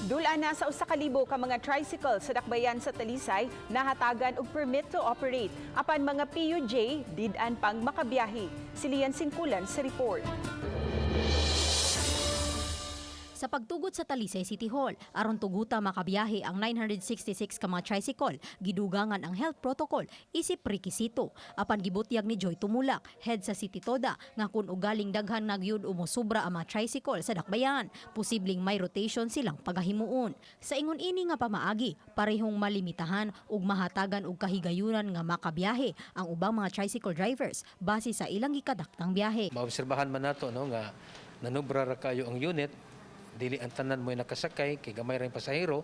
Dula na sa 1,000 ka mga tricycle sa dakbayan sa Talisay nahatagan og permit to operate. Apan mga PUJ did-an pang makabiyahe. Si Lian Singkulan sa report. Sa pagtugot sa Talisay City Hall, aron tuguta makabiyahe ang 966 ka mga tricycle, gidugangan ang health protocol isip rekisito. Apan gibutyag ni Joy Tumulak, head sa City Toda, nga kung ugaling daghan na gyud o mosobra ang mga tricycle sa dakbayan, posibleng may rotation silang pagahimuon. Sa ingon ini nga pamaagi, parehong malimitahan ug mahatagan og kahigayunan nga makabiyahe ang ubang mga tricycle drivers base sa ilang gikadaktang biyahe. Maobserbahan man nato, no, nga nanubra ra kayo ang unit, dili ang tanan mo'y nakasakay kay gamay ra yung pasahero,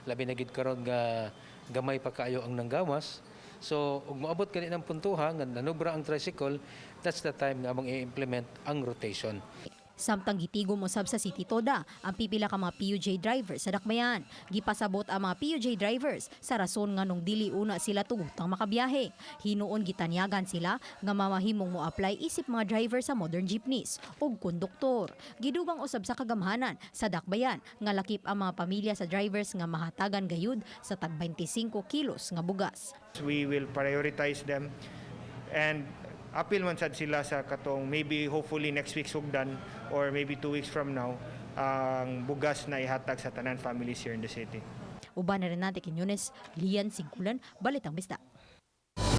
labi na gid karon nga gamay pa kayo ang nanggawas. So ug moabot kani ng puntuha nga nanubra ang tricycle, that's the time nga among i-implement ang rotation. Samtang gitigom usab sa City Toda ang pipila ka mga PUJ drivers sa dakbayan. Gipasabot ang mga PUJ drivers sa rason nganong dili una sila tugutang makabiyahe. Hinuon gitanyagan sila nga mamahimong mo-apply isip mga driver sa modern jeepneys ug konduktor. Gidugang usab sa kagamhanan sa dakbayan nga lakip ang mga pamilya sa drivers nga mahatagan gayud sa tag 25 kilos nga bugas. We will prioritize them and apil man sad sila sa katong maybe hopefully next week sugdan or maybe 2 weeks from now ang bugas na ihatag sa tanan families here in the city. Uban na Renate Quiñones, Lian Singkulan, Balitang Bisdak.